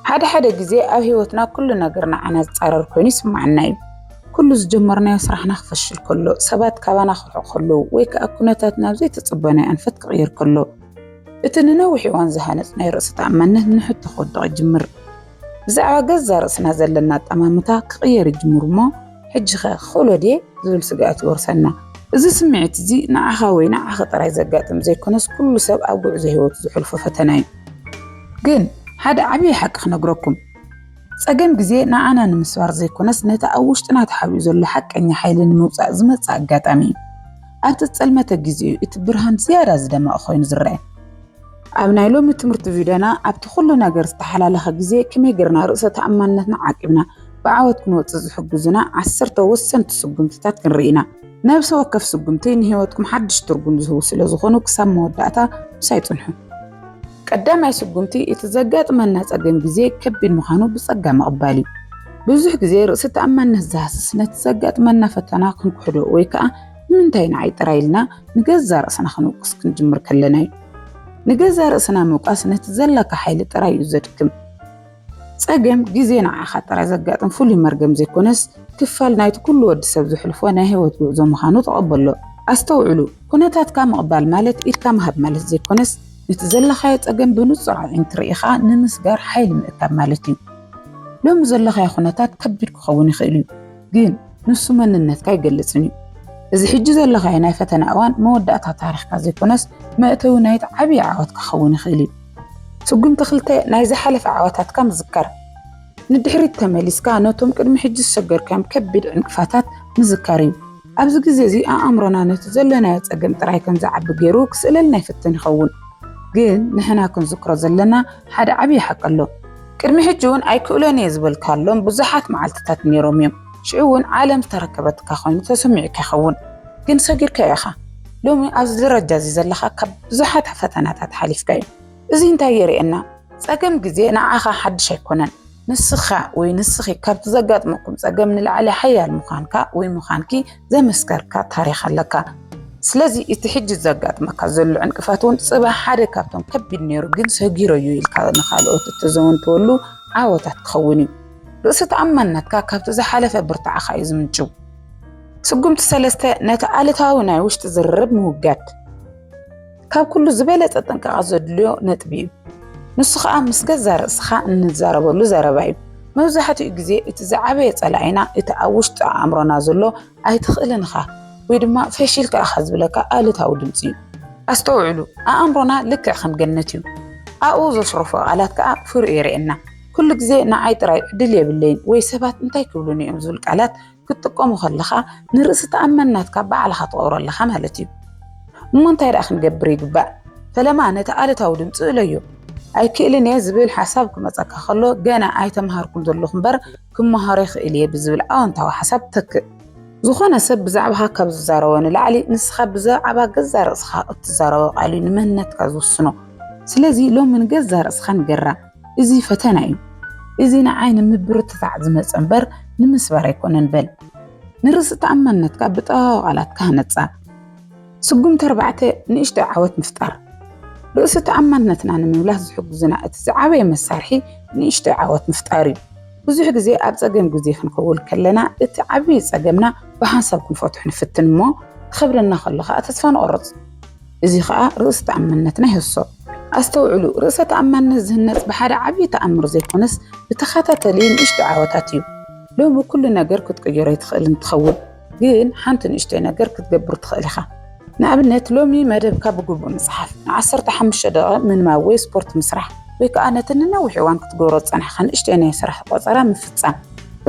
ሓደ ሓደ ግዜ ኣብ ህይወትና ኩሉ ነገር ንዓና ዝጻረር ኮይኑ ይስምዓና እዩ። ኩሉ ዝጀመርናዮ ስራሕና ክፈሽል ከሎ፣ ሰባት ካባና ክርሕቑ ከለዉ፣ ወይ ከኣ ኩነታት ናብ ዘይተጸበናዮ ኣንፈት ክቕየር ከሎ፣ እቲ ንነዊሕ እዋን ዝሃነጽናዮ ርእሰ ተኣማንነት ንሕቶ ክወድቕ ይጅምር። ብዛዕባ ገዛ ርእስና ዘለና ኣጠማምታ ክቕየር ይጅምር እሞ፣ ሕጂኸ ክኽእሎ ድየ ዝብል ስግኣት ይወርሰና። እዚ ስምዒት እዚ ንዓኻ ወይ ንዓኺ ጥራይ ዘጋጥም ዘይኮነስ፣ ኩሉ ሰብ ኣብ ጉዕዞ ህይወቱ ዘሕልፎ ፈተና እዩ። ግን ሓደ ዓብዪ ሓቂ ክነግረኩም። ጸገም ግዜ ንዓና ንምስባር ዘይኮነስ፣ ነቲ ኣብ ውሽጥና ተሓቢኡ ዘሎ ሓቀኛ ሓይሊ ንምውጻእ ዝመጽእ ኣጋጣሚ እዩ። ኣብቲ ዝጸልመተ ግዜ እዩ እቲ ብርሃን ዝያዳ ዝደመቐ ኮይኑ ዝረአ። ኣብ ናይ ሎሚ ትምህርቲ ቪድዮና፣ ኣብቲ ኩሉ ነገር ዝተሓላለኸ ግዜ ከመይ ጌርና ርእሰ ተኣማንነትና ዓቂብና ብዓወት ክንወጽእ ዝሕግዙና ዓሰርተ ወሰንቲ ስጉምትታት ክንርኢ ኢና። ነብሲ ወከፍ ስጉምቲ ንህይወትኩም ሓድሽ ትርጉም ዝህቡ ስለ ዝኾኑ፣ ክሳብ መወዳእታ ምሳይ ጽንሑ። ቀዳማይ ስጉምቲ፣ እቲ ዘጋጥመና ጸገም ግዜ ከቢድ ምዃኑ ብጸጋ ምቕባል እዩ። ብዙሕ ግዜ ርእሰ ተኣማንነት ዝሃስስ፣ ነቲ ዘጋጥመና ፈተና ክንክሕዶ ወይ ከኣ ንምንታይ ንዓይ ጥራይ ኢልና ንገዛእ ርእስና ክንውቅስ ክንጅምር ከለና እዩ። ንገዛእ ርእስና ምውቃስ ነቲ ዘለካ ሓይሊ ጥራይ እዩ ዘድክም። ጸገም ግዜ ንዓኻ ጥራይ ዘጋጥም ፍሉይ መርገም ዘይኮነስ፣ ክፋል ናይቲ ኩሉ ወዲ ሰብ ዘሕልፎ ናይ ህይወት ጉዕዞ ምዃኑ ተቐበሎ። ኣስተውዕሉ፣ ኩነታትካ ምቕባል ማለት ኢድካ ምሃብ ማለት ዘይኮነስ፣ ነቲ ዘለኻዮ ጸገም ብንጹር ኣዒንቲ ርኢኻ ንምስጋር ሓይሊ ምእካብ ማለት እዩ። ሎሚ ዘለኻዮ ኩነታት ከቢድ ክኸውን ይኽእል እዩ፣ ግን ንሱ መንነትካ ኣይገልጽን እዩ። እዚ ሕጂ ዘለኻዮ ናይ ፈተና እዋን መወዳእታ ታሪኽካ ዘይኮነስ፣ መእተዊ ናይቲ ዓብዪ ዓወት ክኸውን ይኽእል እዩ። ስጉምቲ ክልተ፣ ናይ ዝሓለፈ ዓወታትካ ምዝካር። ንድሕሪት ተመሊስካ ነቶም ቅድሚ ሕጂ ዝሰገርካዮም ከቢድ ዕንቅፋታት ምዝካር እዩ። ኣብዚ ግዜ እዚ ኣእምሮና ነቲ ዘለናዮ ጸገም ጥራይ ከም ዝዓቢ ገይሩ ክስእለልና ይፍትን ይኸውን። ግን ንሕና ክንዝክሮ ዘለና ሓደ ዓብዪ ሓቂ ኣሎ። ቅድሚ ሕጂ እውን ኣይክእሎን እየ ዝበልካሎም ብዙሓት መዓልትታት ነይሮም እዮም። ሽዑ እውን ዓለም ዝተረከበትካ ኮይኑ ተሰሚዑካ ይኸውን። ግን ሰጊርካዮ ኢኻ። ሎሚ ኣብዚ ደረጃ እዚ ዘለኻ ካብ ብዙሓት ፈተናታት ሓሊፍካ እዩ። እዚ እንታይ የርእየና? ጸገም ግዜ ንዓኻ ሓድሽ ኣይኮነን። ንስኻ ወይ ንስኺ ካብቲ ዘጋጥመኩም ጸገም ንላዕሊ ሓያል ምዃንካ ወይ ምዃንኪ ዘመስከርካ ታሪኽ ኣለካ። ስለዚ እቲ ሕጂ ዘጋጥመካ ዘሎ ዕንቅፋት እውን ጽባሕ ሓደ ካብቶም ከቢድ ነይሩ ግን ሰጊረዮ ኢልካ ንኻልኦት እተዘወንተወሉ ዓወታት ክኸውን እዩ። ርእሰ ተኣማንነትካ ካብቲ ዝሓለፈ ብርታዕኻ እዩ ዝምንጭው። ስጉምቲ ሰለስተ፣ ነቲ ኣሉታዊ ናይ ውሽጢ ዝርርብ ምውጋድ። ካብ ኩሉ ዝበለጸ ጥንቃቐ ዘድልዮ ነጥቢ እዩ። ንሱ ኸኣ ምስ ገዛ ርእስኻ እንዛረበሉ ዘረባ እዩ። መብዛሕትኡ ግዜ እቲ ዝዓበየ ጸላኢና እቲ ኣብ ውሽጢ ኣእምሮና ዘሎ ኣይትኽእልን ኢኻ ወይ ድማ ፈሺልካ ኢኻ ዝብለካ ኣሉታዊ ድምጺ እዩ። ኣስተውዕሉ፣ ኣእምሮና ልክዕ ከም ገነት እዩ። ኣብኡ ዘሽረፎ ቃላት ከኣ ፍሩይ የርእየና። ኩሉ ግዜ ንዓይ ጥራይ ዕድል የብለይን ወይ ሰባት እንታይ ክብሉኒ እዮም ዝብል ቃላት ክትጥቀሙ ከለኻ ንርእሲ ተኣማንነትካ ባዕልኻ ትቐብሮ ኣለኻ ማለት እዩ። እሞ እንታይ ደኣ ክንገብር ይግባእ? ፈለማ ነቲ ኣሉታዊ ድምጺ እለዮ። ኣይክእልን እየ ዝብል ሓሳብ ክመጸካ ከሎ፣ ገና ኣይተምሃርኩን ዘለኹ እምበር ክመሃሮ ይኽእል እየ ብዝብል ኣወንታዊ ሓሳብ ተክእ። ዝኾነ ሰብ ብዛዕባኻ ካብ ዝዛረቦ ንላዕሊ ንስኻ ብዛዕባ ገዛ ርእስኻ እትዛረቦ ቃል እዩ ንመንነትካ ዝውስኖ። ስለዚ ሎሚ ንገዛ ርእስኻ ንገራ። እዚ ፈተና እዩ። እዚ ንዓይ ንምብርትታዕ ዝመጸ እምበር ንምስባር ኣይኮነን በል። ንርእሲ ተኣማንነትካ ብጥበባዊ ቃላት ክሃነጻ። ስጉምቲ ኣርባዕተ፣ ንእሽቶ ዓወት ምፍጣር። ርእሲ ተኣማንነትና ንምምላስ ዝሕግዙና እቲ ዝዓበየ መሳርሒ ንእሽቶ ዓወት ምፍጣር እዩ። ብዙሕ ግዜ ኣብ ጸገም ግዜ ክንከውል ከለና እቲ ዓብዪ ጸገምና ብሓንሳብ ክንፈትሖ ንፍትን እሞ ክኸብደና ከሎ ኸኣ ተስፋ ንቆርጽ። እዚ ኸኣ ርእሲ ተኣማንነትና ይህሶ። ኣስተውዕሉ፣ ርእሰ ተኣማንነት ዝህነጽ ብሓደ ዓብዪ ተኣምር ዘይኮነስ ብተኸታተሊ ንእሽቶ ዓወታት እዩ። ሎሚ ኩሉ ነገር ክትቅይሮ ኣይትኽእልን ትኸውን፣ ግን ሓንቲ ንእሽቶይ ነገር ክትገብር ትኽእል ኢኻ። ንኣብነት ሎሚ መደብካ ብግቡእ ምጽሓፍ፣ ንዓሰርተ ሓሙሽተ ደቂቕ ምንባብ ወይ ስፖርት ምስራሕ፣ ወይ ከኣ ነቲ ንነዊሕ እዋን ክትገብሮ ዝጸናሕካ ንእሽቶይ ናይ ስራሕ ቆጸራ ምፍጻም።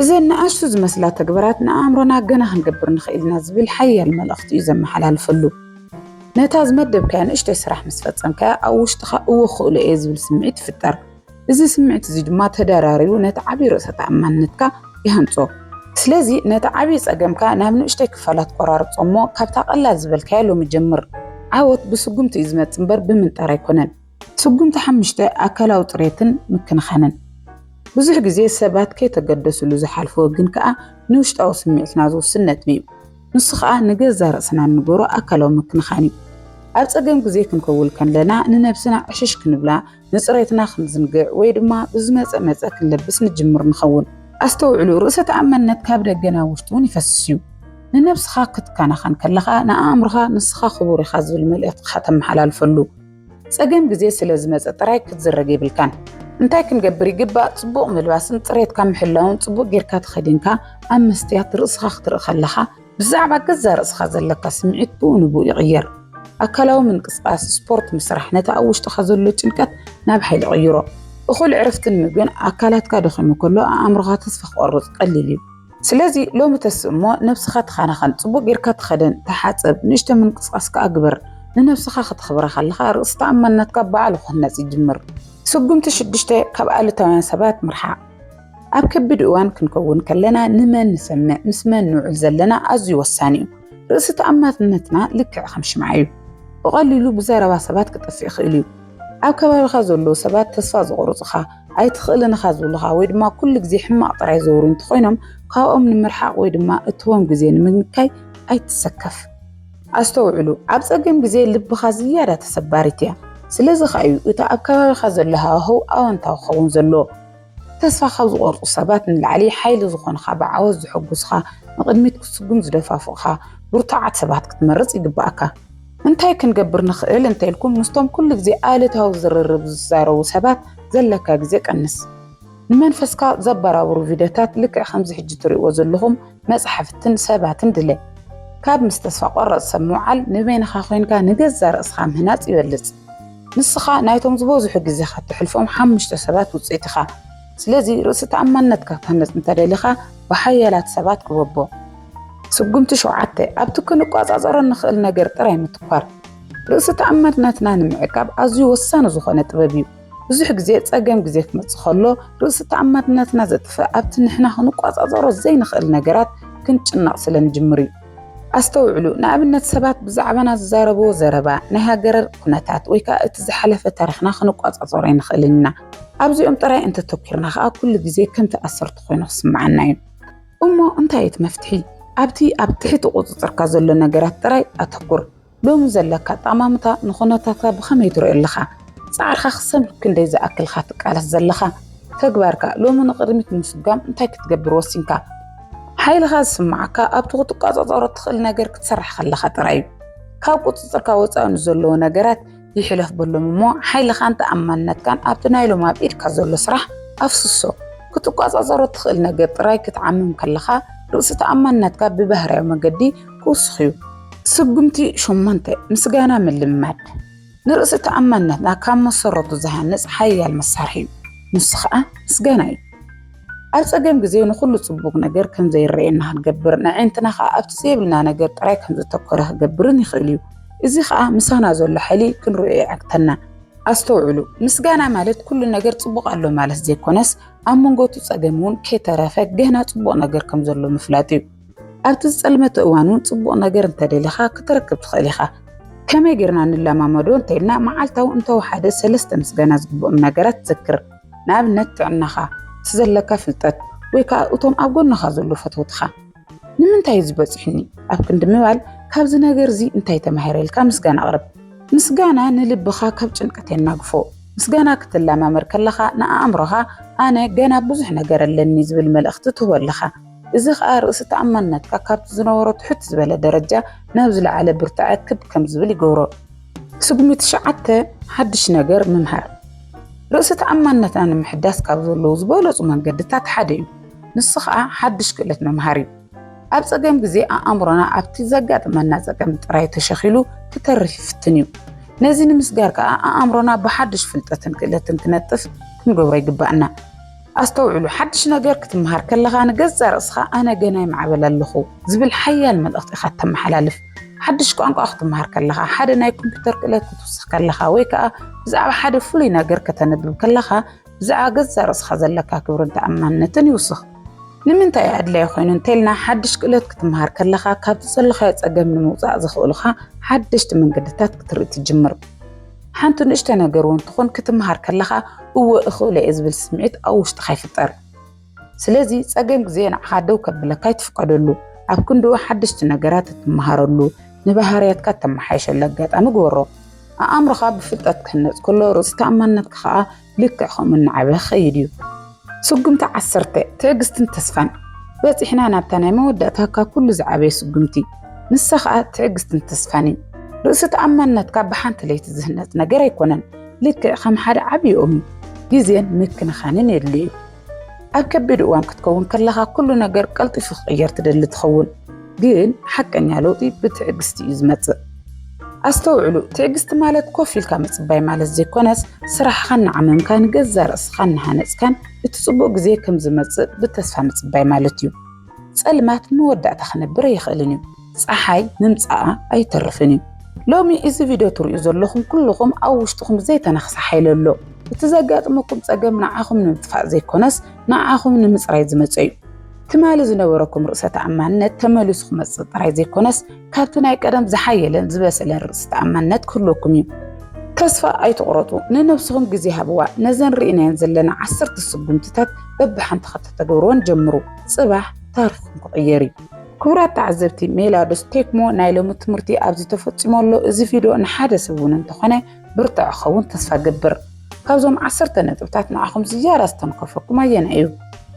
እዘን ንኣሽቱ ዝመስላ ተግባራት ንኣእምሮና ገና ክንገብር ንኽእል ኢና ዝብል ሓያል መልእኽቲ እዩ ዘመሓላልፈሉ። ነታ ዝመደብካያ ንእሽቶይ ስራሕ ምስ ፈጸምካያ ኣብ ውሽጥኻ እወ ክኽእሎ እየ ዝብል ስምዒት ይፍጠር። እዚ ስምዒት እዚ ድማ ተደራሪቡ ነቲ ዓብዪ ርእሰ ተኣማንነትካ ይሃንጾ። ስለዚ ነቲ ዓብዪ ጸገምካ ናብ ንእሽቶይ ክፋላት ቆራርጾ እሞ ካብታ ቀላል ዝበልካያ ሎሚ ጀምር። ዓወት ብስጉምቲ እዩ ዝመጽእ እምበር ብምንጣር ኣይኮነን። ስጉምቲ ሓሙሽተ ኣካላዊ ጽሬትን ምክንኻንን። ብዙሕ ግዜ ሰባት ከይተገደስሉ ዝሓልፍዎ ግን ከኣ ንውሽጣዊ ስምዒትና ዝውስን ነጥቢ እዩ። ንሱ ከኣ ንገዛ ርእስና እንገብሮ ኣካላዊ ምክንኻን እዩ። ኣብ ጸገም ግዜ ክንከውል ከለና ንነብስና ዕሽሽ ክንብላ፣ ንጽሬትና ክንዝንግዕ ወይ ድማ ብዝመጸ መጸ ክንለብስ ንጅምር ንኸውን። ኣስተውዕሉ፣ ርእሰ ተኣማንነት ካብ ደገ ናብ ውሽጢ እውን ይፈስስ እዩ። ንነብስኻ ክትከናኸን ከለኻ፣ ንኣእምሮኻ ንስኻ ክቡር ኢኻ ዝብል መልእኽትኻ ተመሓላልፈሉ። ጸገም ግዜ ስለ ዝመጸ ጥራይ ክትዝረግ የብልካን። እንታይ ክንገብር ይግባእ? ጽቡቕ ምልባስን ጽሬትካ ምሕላውን ጽቡቕ ጌርካ ተኸዲንካ ኣብ መስትያት ርእስኻ ክትርኢ ከለኻ ብዛዕባ ገዛ ርእስኻ ዘለካ ስምዒት ብኡ ንብኡ ይቕየር። ኣካላዊ ምንቅስቃስ፣ ስፖርት ምስራሕ ነቲ ኣብ ውሽጥኻ ዘሎ ጭንቀት ናብ ሓይሊ ይቕይሮ። እኹል ዕረፍትን ምግብን ኣካላትካ ደኺሙ ከሎ ኣእምሮኻ ተስፋ ክቖርጽ ቀሊል እዩ። ስለዚ ሎሚ ተስእ እሞ ነብስኻ ተኸናኸን፣ ጽቡቕ ጌርካ ተኸደን፣ ተሓጸብ፣ ንእሽቶ ምንቅስቃስ ከኣ ግበር። ንነብስኻ ከተኽብራ ከለኻ ርእሲ ተኣማንነትካ ባዕሉ ክህነጽ ይጅምር። ስጉምቲ ሽዱሽተ፣ ካብ ኣሉታውያን ሰባት ምርሓቕ። ኣብ ከቢድ እዋን ክንከውን ከለና ንመን ንሰምዕ፣ ምስ መን ንውዕል ዘለና ኣዝዩ ወሳኒ እዩ። ርእሲ ተኣማንነትና ልክዕ ከም ሽምዓ እዩ። ብቐሊሉ ብዘረባ ሰባት ክጠፍእ ይኽእል እዩ። ኣብ ከባቢኻ ዘለዉ ሰባት ተስፋ ዝቖርጹኻ፣ ኣይትኽእልን ኢኻ ዝብሉኻ ወይ ድማ ኩሉ ግዜ ሕማቕ ጥራይ ዘውሩ እንተኾይኖም ካብኦም ንምርሓቕ ወይ ድማ እትህቦም ግዜ ንምንካይ ኣይትሰከፍ። ኣስተውዕሉ፣ ኣብ ጸገም ግዜ ልብኻ ዝያዳ ተሰባሪት እያ። ስለዚ ኸኣ እዩ እቲ ኣብ ከባቢኻ ዘሎ ሃዋህው ኣወንታዊ ክኸውን ዘለዎ። ተስፋ ካብ ዝቖርጹ ሰባት ንላዕሊ ሓይሊ ዝኾንኻ፣ ብዓወት ዝሕጉስኻ፣ ንቕድሚት ክትስጉም ዝደፋፍኡኻ ብርቱዓት ሰባት ክትመርጽ ይግብኣካ። እንታይ ክንገብር ንኽእል እንተኢልኩም፣ ምስቶም ኩሉ ግዜ ኣሉታዊ ዝርርብ ዝዛረቡ ሰባት ዘለካ ግዜ ቀንስ። ንመንፈስካ ዘበራብሩ ቪድዮታት ልክዕ ከምዚ ሕጂ ትርእይዎ ዘለኹም መጽሓፍትን ሰባትን ድለ። ካብ ምስ ተስፋ ቆረጽ ሰብ ምውዓል ንበይንኻ ኮይንካ ንገዛ ርእስኻ ምህናጽ ይበልጽ። ንስኻ ናይቶም ዝበዝሑ ግዜኻ እተሕልፎም ሓሙሽተ ሰባት ውጽኢት ኢኻ። ስለዚ ርእሲ ተኣማንነትካ ክትሃንጽ እንተደሊኻ ብሓያላት ሰባት ክበቦ። ስጉምቲ ሸውዓተ፣ ኣብቲ ክንቋጻጸሮ እንኽእል ነገር ጥራይ ምትኳር። ርእሲ ተኣማንነትና ንምዕቃብ ኣዝዩ ወሳኒ ዝኾነ ጥበብ እዩ። ብዙሕ ግዜ ጸገም ግዜ ክመጽእ ከሎ ርእሲ ተኣማንነትና ዘጥፍእ ኣብቲ ንሕና ክንቋጻጸሮ ዘይንኽእል ነገራት ክንጭነቕ ስለ ንጅምር እዩ። ኣስተውዕሉ፣ ንኣብነት ሰባት ብዛዕባና ዝዛረብዎ ዘረባ፣ ናይ ሃገር ኩነታት ወይ ከኣ እቲ ዝሓለፈ ታሪኽና ክንቋጻጸሮ ኣይንኽእልን ኢና። ኣብዚኦም ጥራይ እንተተኲርና ከኣ ኩሉ ግዜ ከምቲ ኣሰርቲ ኮይኑ ክስምዓና እዩ። እሞ እንታይ እዩ እቲ መፍትሒ? ኣብቲ ኣብ ትሕቲ ቁጽጽርካ ዘሎ ነገራት ጥራይ ኣተኩር። ሎሚ ዘለካ ኣጠማምታ ንኹነታትካ ብኸመይ ትርእዮ ኣለኻ? ጻዕርኻ ክሳብ ክንደይ ዝኣክል ኢኻ ትቃለስ ዘለኻ? ተግባርካ ሎሚ ንቕድሚት ንምስጓም እንታይ ክትገብር ወሲንካ? ሓይልኻ ዝስምዓካ ኣብቲ ክትቋጻጸሮ እትኽእል ነገር ክትሰርሕ ከለኻ ጥራይ እዩ። ካብ ቁጽጽርካ ወጻኢ ንዘለዉ ነገራት ይሕለፍ በሎም እሞ ሓይልኻን ተኣማንነትካን ኣብቲ ናይ ሎም ኣብ ኢድካ ዘሎ ስራሕ ኣፍስሶ። ክትቋጻጸሮ እትኽእል ነገር ጥራይ ክትዓምም ከለኻ ርእሲ ተኣማንነትካ ብባህርያዊ መገዲ ክውስኽ እዩ። ስጉምቲ ሸሞንተ፣ ምስጋና ምልምማድ። ንርእሲ ተኣማንነትና ካብ መሰረቱ ዝሃንጽ ሓያል መሳርሒ እዩ። ንሱ ኸኣ ምስጋና እዩ። ኣብ ጸገም ግዜ ንኹሉ ጽቡቕ ነገር ከም ዘይረኣየና ክንገብር፣ ንኣዒንትና ኸኣ ኣብቲ ዘይብልና ነገር ጥራይ ከም ዘተኮረ ክገብርን ይኽእል እዩ። እዚ ኸኣ ምሳና ዘሎ ሓይሊ ክንርእዮ ይዓግተና። ኣስተውዕሉ፣ ምስጋና ማለት ኩሉ ነገር ጽቡቕ ኣሎ ማለት ዘይኮነስ፣ ኣብ መንጎ እቲ ጸገም እውን ከይተረፈ ገና ጽቡቕ ነገር ከም ዘሎ ምፍላጥ እዩ። ኣብቲ ዝጸልመተ እዋን እውን ጽቡቕ ነገር እንተደሊኻ ክትረክብ ትኽእል ኢኻ። ከመይ ጌርና ንለማመዶ እንተኢልና፣ መዓልታዊ እንተወሓደ ሰለስተ ምስጋና ዝግብኦም ነገራት ዘክር። ንኣብነት ጥዕናኻ፣ እቲ ዘለካ ፍልጠት፣ ወይ ከኣ እቶም ኣብ ጎንኻ ዘለዉ ፈተውትኻ። ንምንታይ እዚ በጺሑኒ? ኣብ ክንዲ ምባል፣ ካብዚ ነገር እዚ እንታይ ተማሂረ ኢልካ ምስጋና ኣቕርብ። ምስጋና ንልብኻ ካብ ጭንቀት የናግፎ። ምስጋና ክትለማመድ ከለኻ፣ ንኣእምሮኻ ኣነ ገና ብዙሕ ነገር ኣለኒ ዝብል መልእኽቲ ትህቦ ኣለኻ። እዚ ኸኣ ርእሲ ተኣማንነትካ ካብቲ ዝነበሮ ትሕት ዝበለ ደረጃ ናብ ዝለዓለ ብርታዐ ክብ ከም ዝብል ይገብሮ። ስጉሚ ትሽዓተ፣ ሓድሽ ነገር ምምሃር። ርእሲ ተኣማንነትና ንምሕዳስ ካብ ዘለዉ ዝበለጹ መንገድታት ሓደ እዩ። ንሱ ኸኣ ሓድሽ ክእለት ምምሃር እዩ። ኣብ ጸገም ግዜ ኣእምሮና ኣብቲ ዘጋጥመና ጸገም ጥራይ ተሸኺሉ ክተርፍ ይፍትን እዩ። ነዚ ንምስጋር ከኣ ኣእምሮና ብሓድሽ ፍልጠትን ክእለትን ክነጥፍ ክንገብሮ ይግባእና። ኣስተውዕሉ፣ ሓድሽ ነገር ክትምሃር ከለኻ ንገዛእ ርእስኻ ኣነ ገና ይማዕበል ኣለኹ ዝብል ሓያል መልእኽቲ ኢኻ እተመሓላልፍ። ሓድሽ ቋንቋ ክትምሃር ከለኻ፣ ሓደ ናይ ኮምፒውተር ክእለት ክትውስኽ ከለኻ፣ ወይ ከኣ ብዛዕባ ሓደ ፍሉይ ነገር ከተንብብ ከለኻ፣ ብዛዕባ ገዛእ ርእስኻ ዘለካ ክብርን ተኣማንነትን ይውስኽ። ንምንታይ እዩ ኣድላዪ ኮይኑ እንተኢልና፣ ሓድሽ ክእለት ክትምሃር ከለኻ ካብቲ ዘለኻዮ ጸገም ንምውጻእ ዘኽእሉኻ ሓደሽቲ መንገድታት ክትርኢ ትጅምር። ሓንቲ ንእሽቶ ነገር እውን ትኹን ክትምሃር ከለኻ፣ እወ እኽእሎ እየ ዝብል ስምዒት ኣብ ውሽጥኻ ይፍጠር። ስለዚ ጸገም ግዜ ንዓኻ ደው ከብለካ ኣይትፍቀደሉ። ኣብ ክንድኡ ሓደሽቲ ነገራት እትመሃረሉ፣ ንባህርያትካ እተመሓየሸሉ ኣጋጣሚ ግበሮ። ኣእምሮኻ ብፍልጠት ክህነጽ ከሎ፣ ርእሲ ተኣማንነትካ ኸኣ ልክዕ ከምኡ እናዓበየ ክኸይድ እዩ። ስጉምቲ ዓሰርተ፣ ትዕግስትን ተስፋን። በጺሕና ናብታ ናይ መወዳእታ ካብ ኩሉ ዝዓበየ ስጉምቲ፣ ንሳ ኸኣ ትዕግስትን ተስፋን እዩ። ርእሲ ተኣማንነትካ ብሓንቲ ለይቲ ዝህነጽ ነገር ኣይኮነን። ልክዕ ከም ሓደ ዓብዪ ኦም እዩ። ግዜን ምክንኻንን የድልዩ እዩ። ኣብ ከቢድ እዋን ክትከውን ከለኻ፣ ኩሉ ነገር ቀልጢፉ ክቕየር ትደሊ ትኸውን። ግን ሓቀኛ ለውጢ ብትዕግስቲ እዩ ዝመጽእ። ኣስተውዕሉ፣ ትዕግስቲ ማለት ኮፍ ኢልካ ምጽባይ ማለት ዘይኮነስ፣ ስራሕኻ እናዓመምካ፣ ንገዛእ ርእስኻ እናሃነጽካን እቲ ጽቡቕ ግዜ ከም ዝመጽእ ብተስፋ ምጽባይ ማለት እዩ። ጸልማት መወዳእታ ክነብር ኣይኽእልን እዩ። ጸሓይ ምምጻኣ ኣይተርፍን እዩ። ሎሚ እዚ ቪድዮ ትርእዩ ዘለኹም ኩልኹም ኣብ ውሽጥኹም ዘይተነኽሰ ሓይሊ ኣሎ። እቲ ዘጋጥመኩም ጸገም ንዓኹም ንምጥፋእ ዘይኮነስ፣ ንዓኹም ንምጽራይ ዝመጸ እዩ። ትማሊ ዝነበረኩም ርእሰ ተኣማንነት ተመሊሱ ክመጽእ ጥራይ ዘይኮነስ፣ ካብቲ ናይ ቀደም ዝሓየለን ዝበሰለን ርእሰ ተኣማንነት ክህልወኩም እዩ። ተስፋ ኣይትቑረጹ፣ ንነብስኹም ግዜ ሃብዋ። ነዘን ርኢናየን ዘለና ዓሰርተ ስጉምትታት በብሓንቲ ከተተግብርወን ጀምሩ። ጽባሕ ታሪኽኩም ክቕየር እዩ። ክቡራት ተዓዘብቲ፣ ሜላዶስ ቴክሞ ናይ ሎሚ ትምህርቲ ኣብዚ ተፈጺሙ ኣሎ። እዚ ቪድዮ ንሓደ ሰብ እውን እንተኾነ ብርትዖ ክኸውን ተስፋ ገብር። ካብዞም ዓሰርተ ነጥብታት ንዓኹም ዝያዳ ዝተንከፈኩም ኣየናይ እዩ?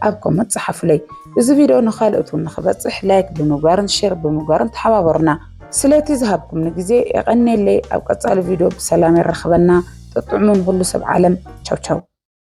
ኣብ ኮመንት ጸሓፉለይ። እዚ ቪድዮ ንኻልኦት እውን ንኽበጽሕ ላይክ ብምግባርን ሼር ብምግባርን ተሓባበሩና። ስለቲ ዝሃብኩምኒ ግዜ የቐንየለይ። ኣብ ቀጻሊ ቪድዮ ብሰላም የራኽበና። ጥጥዑሙ ንኹሉ ሰብ ዓለም። ቻው ቻው።